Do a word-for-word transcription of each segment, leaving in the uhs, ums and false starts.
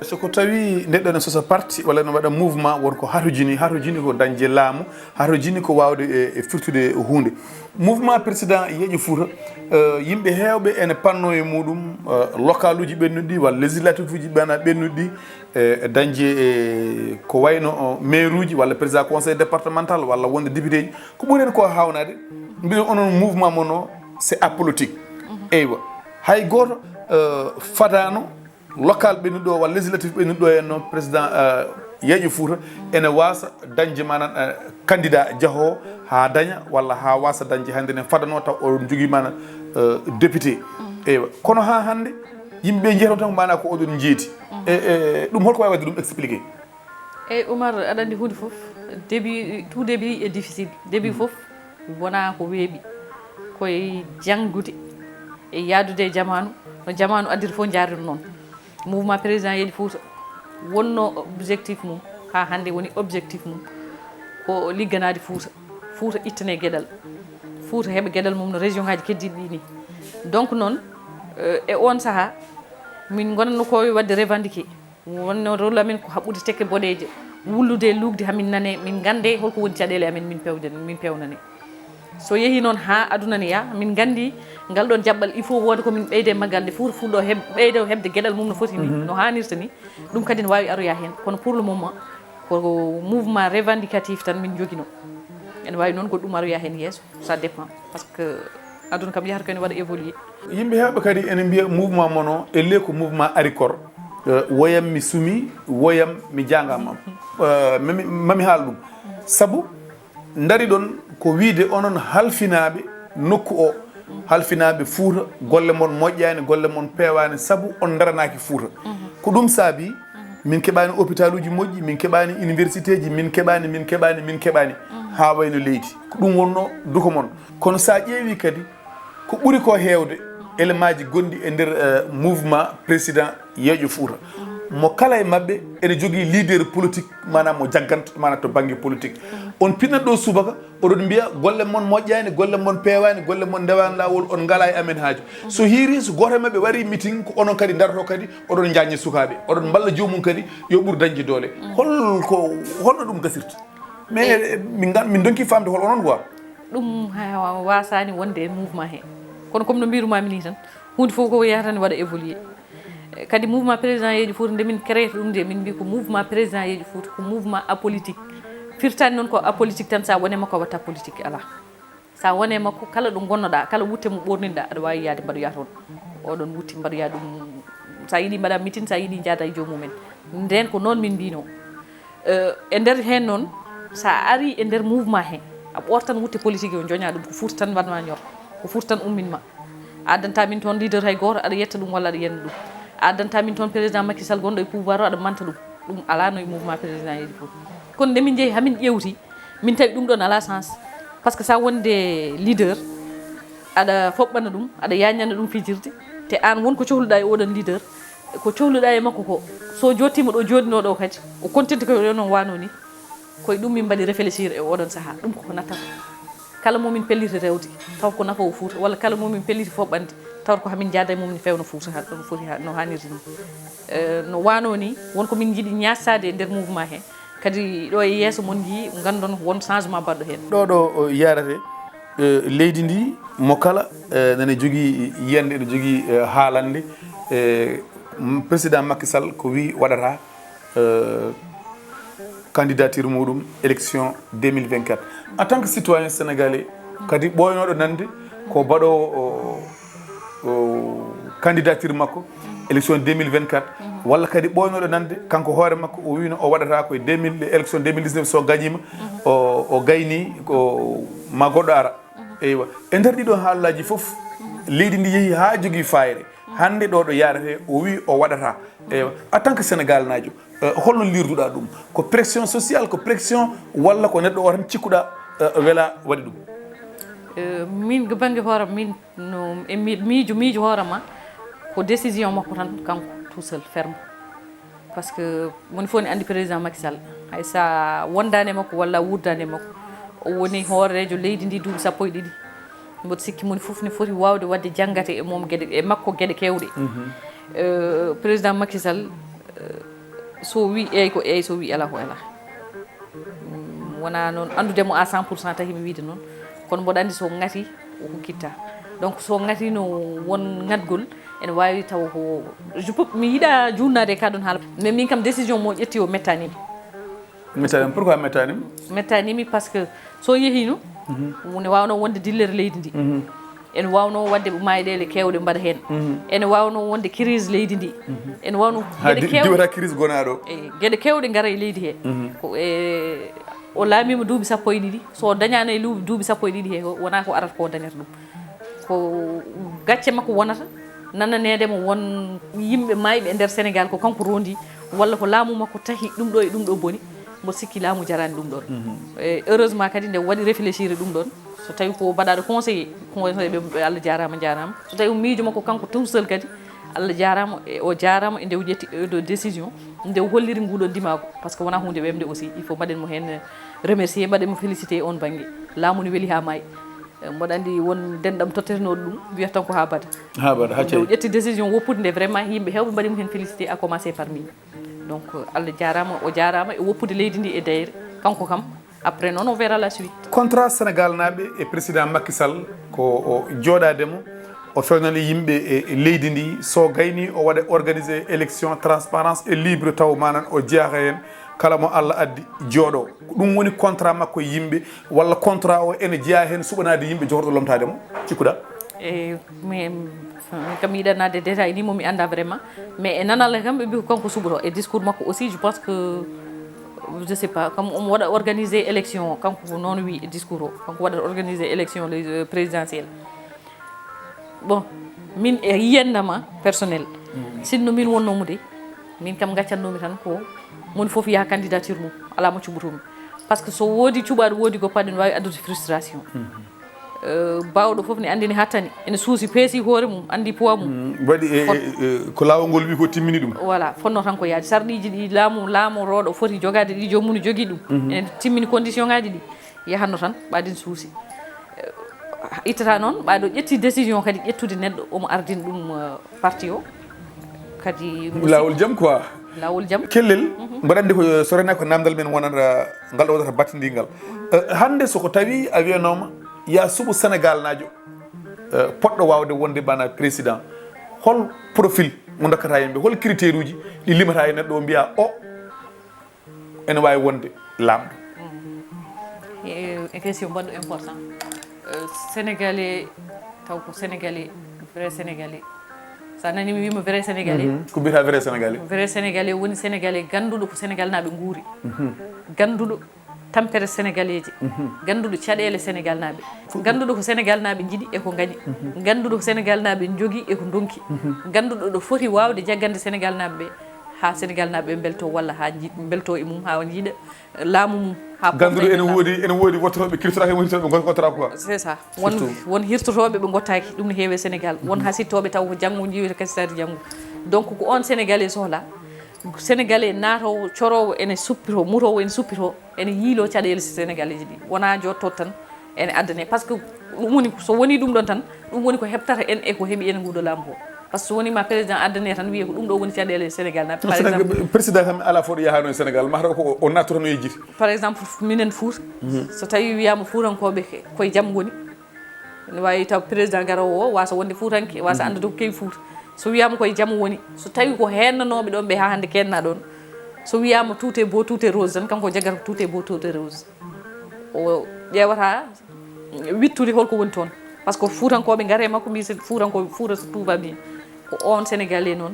So ko tawi neɗɗo ne sosa parti walla ne waɗa mouvement, won ko hatojini, hatojini ko dañde laamu, hatojini ko waawde e, e firtude huunde. Mouvement président Yeeƴo Fuuta, eh, yimɓe heewɓe ene panno e muɗum, eh, local uji ɓennuɗi walla législatif uji ɓena ɓennuɗi, eh, dañde e ko wayno, oh, maire uji walla président conseil départemental walla wonde député ji. Ko ɓuri hen ko hawnaade, mbiɗo onon mouvement mon o, c'est apolitique. Eywa, hay gooto, eh, fadaano local ɓennuɗo o walla législatif ɓennuɗo o, henno président, eh, Yeeƴo Fuuta ene waasa dañde manan, eh, candidat jahoowo haa daña walla haa waasa dañde hannde ne fadano taw oɗon jogii manan, eh, député. Eywa, kono haa hannde yimɓe ɓe njiyata on tan ko maana ko oɗon njeeti. E, e, ɗum holko wawi waɗde ɗum expliqué? Eyyi Oumar, aɗa anndi huunde fof, début, tout début est difficile. Début fof wona ko weeɓi, koye janngude e yahdude e jamaanu, no jamaanu addiri fof njaariri noon. Mouvement président Yeeƴo Fuuta wonno objectif mum, haa hannde woni objectif mum, ko ligganaade Fuuta. Fuuta ittane geɗal, Fuuta heɓa geɗal mum no région ngaji keddiɗi ɗi ni. Donc noon, eh, e on sahaa, min ngonatno ko waɗde revendiqué. Wonno rôle amen ko haɓɓude tekke boɗeeje, wullude e luukde hamin nane, min ngannde holko woni caɗeele amen, min pewde, min pewnane. So yehi noon haa aduna ne yaha, min nganndi ngal ɗon jaɓɓal, il faut wooda ko min ɓeyde maggal, nde Fuuta Fuuɗo heɓ-, ɓeydo heɓde geɗal mum no foti ni, no haanirta ni, ɗum kadi ne waawi aroya heen. Kono pour le moment, ko mouvement revendicatif tan min njogino. Ene waawi noon goɗɗum aroya heen yeeso, ça dépend. Parce que aduna kam yahata ko ene waɗa évoluer. Yimɓe heewɓe kadi ene mbiya mouvement mon o, elle ko mouvement arikor. Eh, woyam mi sumi, woyam mi jaangama. Eh, mami, mami haal ɗum. Sabu, ndari ɗon ko wiide onon halfinaaɓe nokku o, halfinaaɓe Fuuta, golle mon moƴƴaani, golle mon peewaani, sabu on ndaranaaki Fuuta. Ko ɗum saabi, min keɓaani hôpitaluji moƴƴi, min keɓaani universitéji, min keɓaani, min keɓaani, min keɓaani, haa wayno leydi. Ko ɗum wonno duko mon. Kono sa ƴeewi kadi, ko ɓuri ko heewde élémentji gonɗi e nder, eh, mouvement président Yeeƴo Fuuta. Mo kala e maɓɓe ene jogii leader politique, maanaam mo jagganta, maanaam to bannge politique. On pinat ɗo subaka, oɗon mbiya golle mon moƴƴaani, golle mon peewaani, golle mon ndewaani laawol, on ngalaa e amen haaju. So hiiri, so gooto e maɓɓe warii meeting, ko onon kadi ndarotoo kadi, oɗon njaajna sukaaɓe, oɗon mballa joomum kadi yo ɓur dañde doole. Hol ko, holno ɗum gasirta? Mais, eh, min ngan-, min ndonki faamde hol onon quoi. Ɗum ha-, wasaani wonde e mouvement he. Kono comme no mbirumaami ni tan, huunde fof ko yahata ne waɗa évoluer. Eh, kadi mouvement président Yeeƴo Fuuta, nde min créé ɗum nde, min mbi ko mouvement président Yeeƴo Fuuta, ko mouvement apolitique. Firtaani noon ko apolitique tan, sa woni e makko a watta politique, alaa. Sa woni e makko, kala ɗo ngonnoɗa, kala wutte mo ɓorninɗa, aɗa waawi yaade mbaɗoya toon. Oɗon wutte mbaɗoya ɗum, sa yiɗi mbaɗa meeting, sa yiɗi njaada e joomum en. Nden ko noon min mbino. Eh, e nder heen noon, sa ari e nder mouvement he, a ɓortan wutte politique o, joña ɗum, ko Fuuta tan waɗma ñor, ko Fuuta tan umminma. A addanta min toon leader hay gooto, aɗa yetta ɗum walla aɗa yenna ɗum. A addanta min toon président Macky Sall gonɗo e pouvoir o, aɗa manta ɗum. Ɗum alano e mouvement président Yeeƴo Fuuta. Kono nde min njehi hamin ƴeewti, min tawi ɗum ɗon alaa sens. Parce que sa wonde leader, aɗa foɓɓana ɗum, aɗa yañana ɗum fijirde, te aan won ko cohluɗa e oɗon leader, ko cohluɗa e makko ko, so jottima ɗo joɗino ɗo kadi, o contente ko yo noon wano ni. Koye ɗum min mbaɗi réfléchir e oɗon saha. Ɗum koko nattata. Kala mo min pelliti rewde, taw ko nafa o Fuuta, walla kala mo min pelliti foɓɓande, taw ko hamin jaada e mum ni fewno Fuuta ha ɗum foti ha, no hanirta ni. Eh, no wano ni, won ko min jiɗi ñaastade e nder mouvement he. Kadi ɗo e yeeso mon njii, ngandon won changement baɗɗo heen. Ɗo ɗo, o, yarate, eh, leydi ndi, mo kala, eh, nana jogii yiyannde, ene jogii, eh, haalannde, eh, m-, président Macky Sall ko wi waɗata, eh, candidature muɗum élection deux mille vingt-quatre. En tant que citoyen sénégalais, kadi ɓooynooɗo nande ko baɗoowo o, o, candidature makko élection deux mille vingt-quatre, walla kadi ɓooynooɗo nande kanko hoore makko o wino o waɗata ko e deux mille, élection deux mille dix-neuf, so gañiima, o, o gayni ko ma goɗɗo ara. Eywa, e nder ɗiɗo haalullaji fof, leydi ndi yehi haa jogii fayre. Hannde ɗo ɗo yarate, o wi o waɗata. Eywa, en tant que Sénégal naajo, eh, holno liirduɗa ɗum? Ko pression sociale, ko pression, walla ko neɗɗo o tan cikkuɗa, eh, wela waɗi ɗum? Eh, min ko bannge hoore am, min no, e mi-, miijo, miijo hoore ma, ko décision makko tan, kanko tout seul, ferme. Parce que moni fof ne anndi président Macky Sall, hay sa wondaani e makko walla a wuurdaani e makko, o woni hooreejo leydi ndi duuɓi sappo e ɗiɗi. Mboɗo sikki moni fof ne foti waawde waɗde janngate e mum geɗe, e makko geɗe keewɗe. Mhm. Euh, président Macky Sall, euh, so wi eyi ko eyi, so wi ela ko ela. Mm, wona noon anndude mo à cent pour cent tahi mi wiide noon, kono mboɗo anndi so ngati o hokkitta. Donc so ngatino won ngatgol, ene waawi taw ko, je peux, mi yiɗa juunnaade e ka ɗon haala, mais min kam décision mo ƴetti o mettanimi. Mettanima, pourquoi mettanima? Mettanimi parce que so yehino, ne wawno wonde dillere leydi ndi, ene wawno wadde mayɗele kewɗe mbaɗa hen, ene wawno wonde crise leydi ndi, ene wawno Ha geɗe di- kewɗe. Diwata crise gonaɗo. E geɗe kewɗe ngara e leydi he. Ko e o laamima duuɓi sappo e ɗiɗi, so o dañano e luuɓi duuɓi sappo e ɗiɗi he, wona ko arata ko dañata ɗum. Ko gacce makko wonata, nananeede mo won yimɓe mayɓe e nder Sénégal ko kanko rondi, walla ko laamu makko tahi ɗum ɗo e ɗum ɗo boni, mboɗo sikki laamu jarani ɗum ɗon. E heureusement kadi nde waɗi réfléchir e ɗum ɗon, so tawi ko mbaɗaɗo conseillé, conseillé ɓe, ɓe Allah jarama, jarama. So tawi miijo makko kanko tout seul kadi, Allah jarama, e o jarama e nde o ƴetti, e ɗo décision, nde o holliri nguɗo ndimagu, parce que wona hunde wemde aussi, il faut mbaɗen mo hen remercier, mbaɗen mo féliciter e on banggue. Laamu ne weli ha maayi. E, mboɗo andi won denɗam tottirnoɗo ɗum, wiyata tan ko ha bada. Ha bada, ha Nde o cey. ƴetti décision woppude nde, vraiment yimɓe hewɓe mbaɗi mo hen féliciter, à commencer par min. Donc, euh, Allah jarama, o jarama e woppude leydi ndi e dayre, kanko kam. Après noon, on verra la suite. Contrat Sénégal naaɓe e président Macky Sall ko o jooɗaade mo, o fewnani yimɓe e, e leydi ndi, so gayni o waɗa organiser élection transparence et libre, taw manan o jeyaaka heen, kala mo Allah addi jooɗo. Ko ɗum woni contrat makko e yimɓe, walla contrat o ene jeyaa heen suɓanaade yimɓe jogorɗo lomtaade mo, cikkuɗa? E, mais, min kam mi yiɗanaade détail ni mo mi annda vraiment, mais e nanal kam ɓe mbi ko kanko suɓoto. E discours makko aussi, je pense que, je sais pas, comme omo waɗa organiser élection, kanko ko noon wi e discours o, kanko waɗa organiser élection les, euh, présidentielle. Bon, min e yiyannama personnel, sinno min wonnomo de, min kam gaccatnomi tan ko moni fof yaha candidature mum, ala mo cuɓotomi. Parce que so woodi cuɓaɗo, woodi goppaɗo, ne wawi addude frustration. Euh, bawɗo fof ne andi ne hattani, ene suusi, peesi hoore mum, andi poids mum. Mm, waɗi e, Fot- e, e, ko laawol ngol wi ko timmini ɗum. Voilà, fonno tan ko yaadi. Sarɗiji ɗi laamu, laamorooɗo foti jogaade ɗi, joomum ne jogii ɗum. Ene timmini condition ngaji ɗi, yahanno tan, ɓaadin suusi. Euh, ittata noon, ɓaɗo ƴetti décision kadi ƴettude neɗɗo, omo ardin ɗum, euh, parti o. Kadi mo Laawol jam quoi. Laawol jam. Kellel, mbaɗa anndi ko so renaa ko namdal men wonata ngal ɗo wonata battindingal. Eh, hannde so ko tawi a wiyanoma ya suɓu Sénégal naajo, eh, poɗɗo waawde wonde bana président, hol profil mo dokkata yimɓe, hol critère uji ɗi limata e neɗɗo o mbiya o ene waawi wonde laamɗo? E, e question mbaɗɗo important. Eh, Sénégalais, taw ko Sénégalais, vrai Sénégalais. Sa nani mi wima vrai Sénégalais? Mhm. Ko mbiyata vrai Sénégalais? Vrai Sénégalais woni Sénégalais ganduɗo ko Sénégal naaɓe nguuri. Mhm. Ganduɗo tampere Sénégalais ji. Mhm. Ganduɗo caɗele Sénégal naaɓe. Ganduɗo ko Sénégal naaɓe jiɗi e ko gañi. Mhm. Ganduɗo ko Sénégal naaɓe jogii e ko donki. Mhm. Ganduɗo ɗo foti wawde jaggande Sénégal naaɓe ɓe, ha Sénégal naaɓe ɓe belto, walla ha ji-, belto e mum, ha jiiɗa laamu mum, ha Ganduɗo pofta ene e woodi, ene woodi wottorooɓe kirtotaake, woni wottorooɓe gon-, gottata quoi. C'est ça. Won, Surtout. Won hirtotooɓe ɓe gottaaki, ɗum ne heewi e Sénégal. Won, mhm, ha sittooɓe taw ko janngo, jiiwata kasi taati janngo. Donc ko on Sénégalais sohla. Sénégalais naatowo, corowo ene suppito, mutowo ene suppito, ene yiilo caɗeele Sénégalais ji ɗi. Wona jotto tan ene addane. Parce que ɗum woni, so woni ɗum ɗon tan, ɗum woni ko heɓtata en e ko heɓi en nguɗo laamu ko. Par ce que so woni ma président addane tan wiye ko ɗum ɗo woni caɗeele Sénégal naaɓe, par Sénégal, exemple. Président kam ala fof ɗo yahano e Sénégal, mataw ko o nattoto no yejjiti. Par exemple, minen Fouta, mhm, so tawi wiyama Fuutankooɓe ke-, koye jam ngoni, ne wawi taw président garowo o wasa wonde Fuutanke, wasa, mhm, anndude ko kewi Fouta. So wiyama koye jam woni, so tawi ko hennanooɓe ɗon ɓe ha hannde kenna ɗon, so wiyama tout est beau, tout est rose tan, kanko jaggata ko tout est beau, tout est rose. O ƴeewata wittude holko woni toon. Par ce que Fuutankooɓe ngare makko mbi se Fuutankooɓe, Fuuta, so tout va bien. Ko on Sénégalais noon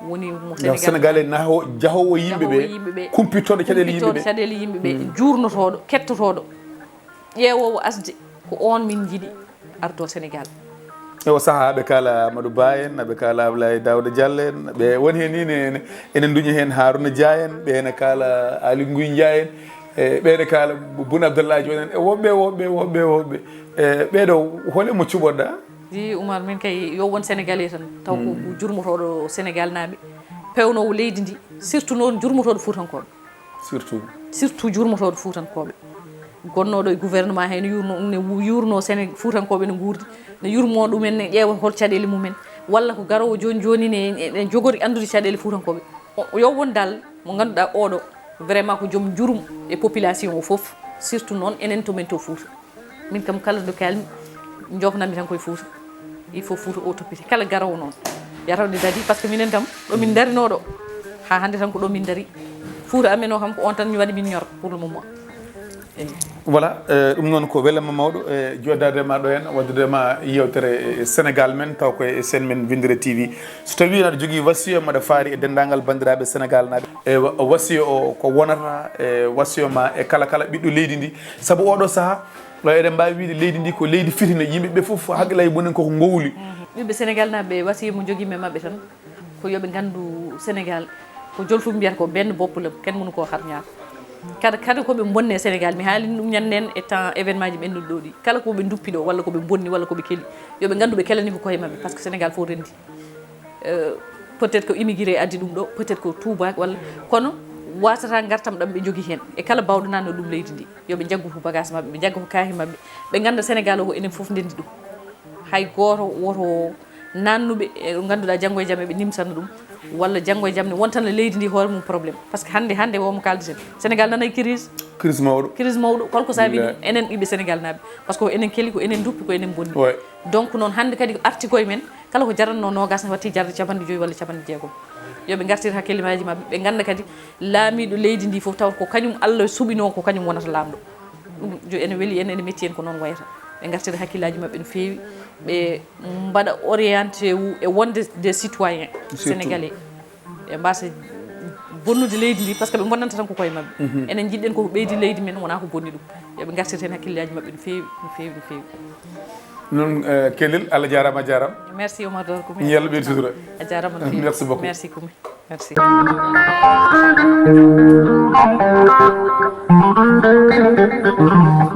woni mo Sénégal. Sénégalais naho-, jahoowo yimɓe ɓe, jahoowo yimɓe ɓe, kumpitooɗo caɗeele yimɓe kumpitooɗo ɓe, caɗeele yimɓe ɓe, mm, juurnotooɗo, kettotooɗo, ƴeewoowo asde, ko on min njiɗi ardo Sénégal. E o sahaa, aɓe kaala Amadou Ba en, aɓe kaala Abdoulaye Daouda Diallo en, ɓe won heen ni ne, ne, ene nduña heen Harouna Dia en, ɓe ene kaala Aly Ngouille Ndiaye en, e ɓe ene kaala Boun Abdallah Dionne en, e woɓɓe, woɓɓe, woɓɓe, woɓɓe. E ɓeeɗo, hol e mo cuɓoɗa? Ji Oumar, min kay yo won Sénégalais tan, taw ko, mm, jurmotooɗo Sénégal naaɓe, pewnoowo leydi ndi, surtout noon jurmotooɗo Fuutankooɓe. Surtout. Surtout jurmotooɗo Fuutankooɓe. Gonnooɗo e gouvernement he ne yurno, ne wu-, yurno Séné-, Fuutankooɓe no nguurdi, ne yurmo ɗumen, ne ƴeewa hol caɗeele mumen. Walla ko garoowo jooni jooni ne, en, en jogori anndude caɗeele Fuutankooɓe. O, yo won dal mo ngannduɗaa oɗo, vraiment ko joom njurum e population o fof, surtout noon enen to men to Fuuta. Min kam kala ɗo kaalmi, njofnanmi tan koye Fuuta. Il faut Fuuta o toppite. Kala garoowo noon, yataw nde daadi, par ce que minen kam, ɗo min ndarinoo ɗo, haa hannde tan ko ɗo min ndari. Fuuta amen o kam, ko on tan mi waɗi min ñor pour le moment. Eyi. Voilà, eh, ɗum noon ko welama mawɗo e jooɗaade ma ɗo heen, waɗdude ma yewtere e Sénégal men, taw koye seen men Winndere T V. So tawii aɗa jogii wasiya mbaɗa faari e denndaangal banndiraaɓe Sénégal naaɓe, e wa-, wasiya o ko wonata e wasiya ma e kala kala ɓiɗɗo leydi ndi, sabu oɗo sahaa, ɗo eɗen mbaawi wiyde leydi ndi ko leydi fitina, yimɓe ɓe fof hakkillaaji mumen koko ngowli. Ɓiɓɓe Sénégal naaɓe, wasiya mo jogii mi e maɓɓe tan, ko yo ɓe nganndu Sénégal ko jolfuɓe mbiyata ko benn bopp la, kenn mënu koo xar ñaar. Kadi, kadi ko ɓe mbonni e Sénégal, mi haalino ɗum ñande en e temps événement ji ɓennuɗi ɗo ɗi. Kala ko ɓe nduppi ɗo, walla ko ɓe mbonni, walla ko ɓe keli, yo ɓe nganndu ɓe kelani ko koye maɓɓe, par ce que Sénégal fof renndi. Euh, peut-être ko immigré addi ɗum ɗo, peut-être ko tuubaak, walla, kono wasata ngartam ɗam ɓe njogii heen. E kala baawɗo naatno ɗum leydi ndi, yo ɓe njaggu ko bagage maɓɓe, ɓe njagga ko kaahi maɓɓe, ɓe ngannda Sénégal o ko enen fof ndenndi ɗum. Hay gooto woto naatnuɓe e ɗo ngannduɗaa janngo e jam eɓe nimsana ɗum, walla janngo e jam ne wontana leydi ndi hoore mum problème. Par ce que hannde, hannde o mo kaaldaten, Sénégal nana e crise. Crise mawɗo. Crise mawɗo, holko saabi ɗum? Enen ɓiɓɓe Sénégal naaɓe. Par ce que ko enen keli, ko enen nduppi, ko enen mbonni. Ouais. Donc noon hannde kadi ko arti koye men, kala ko jaratnoo noogas ne watti jarde capanɗe joyi walla capanɗe jeegom. Yo ɓe ngartir hakkillaaji maɓɓe, ɓe ngannda kadi laamiiɗo leydi ndi fof taw ko kañum Allah suɓinoo, ko kañum wonata laamɗo. Ɗum jo ene weli en, ene metti en, ko noon wayata. Ɓe ngartira hakkillaaji maɓɓe no feewi, ɓe mbaɗa orienté wu e wonde des citoyens sénégalais. Ɓe mbasa bonnude leydi ndi, par ce que ɓe bonnanta tan ko koye maɓɓe. Enen njiɗɗen koko ɓeydi leydi men, wona ko bonni ɗum. Yo ɓe ngartir heen hakkillaaji maɓɓe no feewi, no feewi, no feewi. Noon, eh, Kellel, Allah jaaraama, a jaaraama. Merci Omar Dor Kumi. Yo Allah ɓeydu sutura. A jaaraama no feewi. Merci beaucoup. Merci Kumi. Merci.